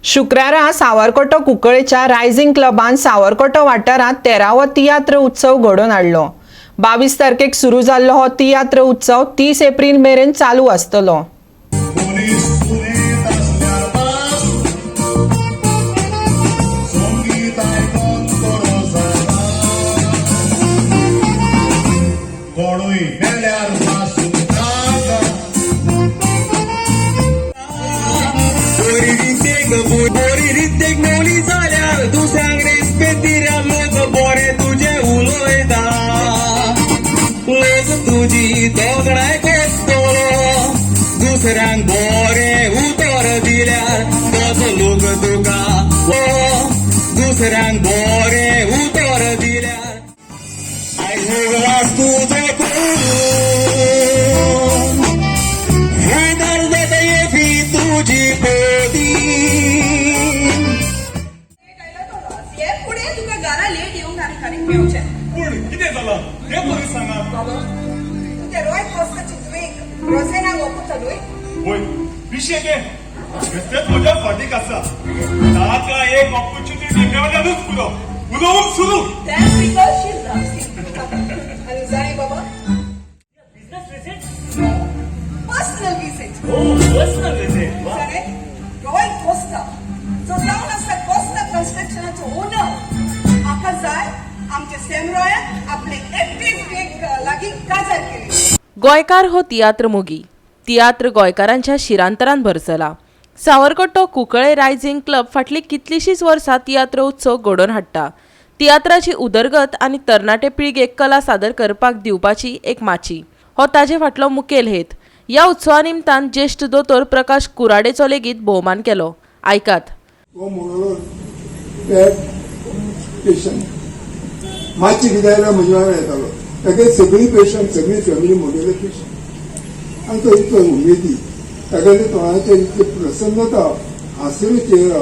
शुक्रारा सावरकोटो कुंकळेच्या रायझिंग क्लबान सावरकोटो वाठारांत 13वो तियात्र उत्सव घडोवन हाडलो. 22 तारखेक सुरू जाल्लो हो तियात्र उत्सव 30 एप्रील मेरेन चालू आसतलो. पोलीस उलयत आसल्यार पास, संगीत आयकोन बरो जाता. कोणूय मेल्यार पासून नाका. बोरी रितेक बोरी रितेक मोली जाल्यार दुसऱ्यांक रेस्पेद दिल्यार लोक बरे तुजे उलयता. लोक तुजी तोखणाय करतलो. दुसऱ्यांक बरे उतर दिल्यार तसो लोक तुका ओ दुसऱ्यांक बरे उतर दिल्यार आयज उगडास तुजो करून फुडार जाता येफी तुजी पोती. हे फुडें तुका घरा लेट येवंक आनी करीक मेवचें. पूण कितें जालां तें तरी सांगात. बाबा, तूं ते रॉय कोस्ताची धुवेक रोझेनाक वखता न्हय? वय, विशय तें बेश्टेच म्हज्या फाटीक आसा. ताका एक ऑपॉर्च्युनिटी मेळ्ळ्यारूच पुरो, उलोवंक सुरू. That's because she loves you. आनी जाय बाबा. Business visit? Personal visit. Oh, personal visit. Wow. जाणें, रॉय कोस्ता जो जावन आसा कोस्ता कन्स्ट्रक्शनाचो ओनर, हाका जाय आमच्या सॅम रॉयान आपले एकटीव एक लागीं काजार केली. गोंयकार हो तियात्र मोगी. तियात्र गोंयकारांच्या शिरांतरान भरसला. सावरकट्टो कुंकळे रायझिंग क्लब फाटलीं कितलींशींच वर्सां तियात्र उत्सव घडोवन हाडटा. तियात्राची उदरगत आनी तरणाटे पिळगेक कला सादर करपाक दिवपाची एक माची हो ताजे फाटलो मुखेल हेत. ह्या उत्सवा निमतान ज्येश्ठ दोतोर प्रकाश कुराडेचो लेगीत भोवमान केलो. आयकात. हो म्हणलो पेशंट मातशी कितें जाल्यार म्हज्या वांगडा येतालो. ताका सगळी पेशंट, सगळी फॅमिली म्हगेले पेशंट. आनी तो इतलो उमेदी, तागेले तोंडाचेर इतली प्रसन्नता, हांसरो चेहरा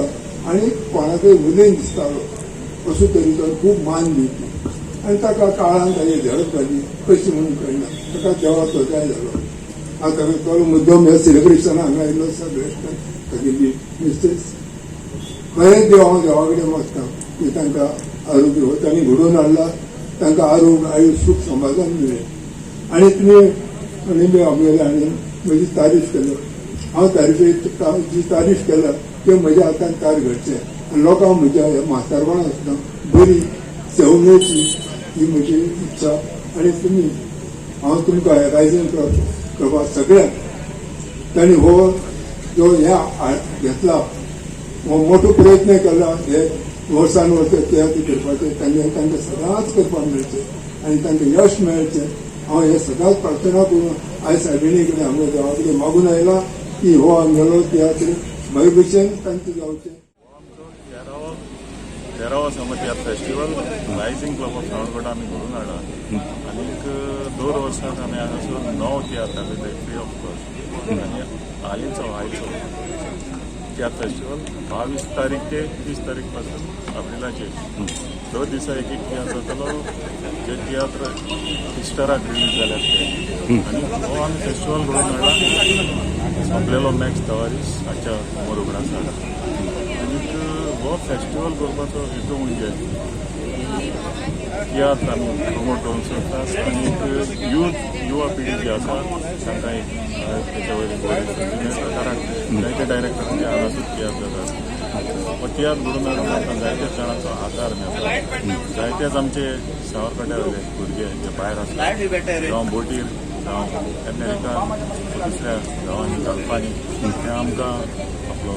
आनी कोणाकय उलयन दिसतालो. असो तरेचो खूब मान दिवपी. आनी ताका काळान ताजी झडप जाली कशी म्हणून कळना. ताका देवाचो जाय जालो. आतां तो मुद्दम ह्या सेलिब्रेशना हांगा आयिल्लो सगळे तागेली मिसेस. खरेंच देव, हांव देवा कडेन मागता की तांकां आरोग्य हो तांणी घडोवन हाडला, तांकां आरोग्य, आयुष, सूख, समाधान मेळ्ळें. आनी तुमी आनी आमगेले हांणी म्हजी तारीफ केल्या. हांव तारीफे जी तारीफ केल्या ते म्हज्या हातान तार घडचें आनी लोकांक म्हज्या ह्या म्हातारपणां आसतना बरी सेवा मेळची ही म्हजी इच्छा. आनी तुमी, हांव तुमकां रायझिंग क्लब क्लबा सगळ्यांक, तांणी हो जो हे घेतला, हो मोठो प्रयत्न केला, हे वर्सान वर्स तियात्र करपाचे, तांणी तांकां सदांच करपाक मेळचें आनी तांकां यश मेळचें, हांव हे सदांच प्रार्थना करून आयज सायबिणी कडेन, आमच्या देवा कडेन मागून आयला की हो आमगेलो तियात्र बरे भशेन तांचें जावचें. 13वो summer tiatr festival rising club of Savarkota आमी घडोवन हाडला आनीक दर वर्साक आमी हांगासर णव तियात्र दाखयताय फ्री ऑफ कॉस्ट. आनी हालींचो आयचो तियात्र फेस्टिवल 22 तारीख ते 30 तारीख पासून एप्रिलाचेर दर दिसा एक एक तियात्र जातलो, जे तियात्र इस्टराक रिलीज जाल्यात ते. आनी हो आमी फेस्टिवल घडोवन हाडला सोंपलेलो मॅक्स तवारीस हाच्या समोर उगडास हाडला. आनीक हो फेस्टिवल करपाचो हेतू म्हणजे तियात्र आमी प्रमोट करूंक सोदतात आनी यूथ, युवा पिढी जी आसा तांकां एक तेच्या वयर एक बरी संदी मेळटा, कारण जायते डायरेक्टरांचे हांगासूच तियात्र जातात. हो तियात्र घडोवन हाडून आमकां जायत्या जाणांचो आदार मेळटा. जायतेच आमचे सावरकट्यावयले भुरगे जे भायर आसतात, जावं बोटीर, जावं अमेरिका, दुसऱ्या गांवांनी, गल्फांनी, ते आमकां आपलो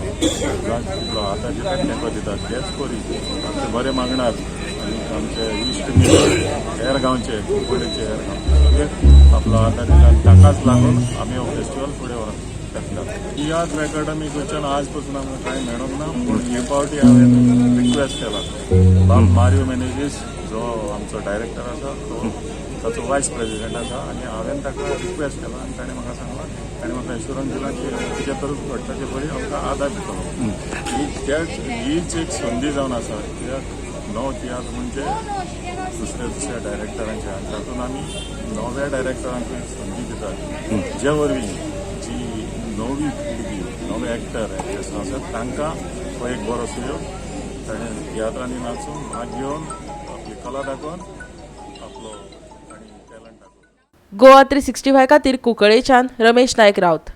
आपलो आदार दितात, तेंको दितात. तेच परी आमचे बरे मागणार आनी आमचे इश्ट मित्र हेर गांवचे, कुंकळ्ळेचे हेर गांवचे सगळे आपलो आदार दितात. आनी ताकाच लागून आमी हो फेस्टिवल फुडें व्हरूंक शकतात. तियात्र एकाडमी कडच्यान आज पासून आमकां कांय मेळोंक ना, पूण हे फावटी हांवें रिक्वेस्ट केला बाब मारियो मेनेजीस, जो आमचो डायरेक्टर आसा, तो ताचो वायस प्रेजिडेंट आसा. आनी हांवें ताका रिक्वेस्ट केला आनी ताणें म्हाका सांगलां, ताणें म्हाका एश्युरन्स दिला की कितें तर घडटा ते पळय आमकां आदार दितलो. ही त्याच हीच एक संदी जावन आसा, कित्याक णव तियात्र म्हणजे दुसऱ्या दुसऱ्या डायरेक्टरांचे आनी तातूंत आमी नव्या डायरेक्टरांकूय संदी दितात, जे वरवीं जी नवी पिळगी, नवे एक्टर एक्ट्रेस आसात तांकां हो एक बरो सुयोग. ताणें तियात्रांनी नाचून भाग घेवन आपली कला दाखोवन आपलो तांणी टॅलंट दाखोवन. गोवा 365 खातीर कुंकळेच्यान रमेश नायक राऊत.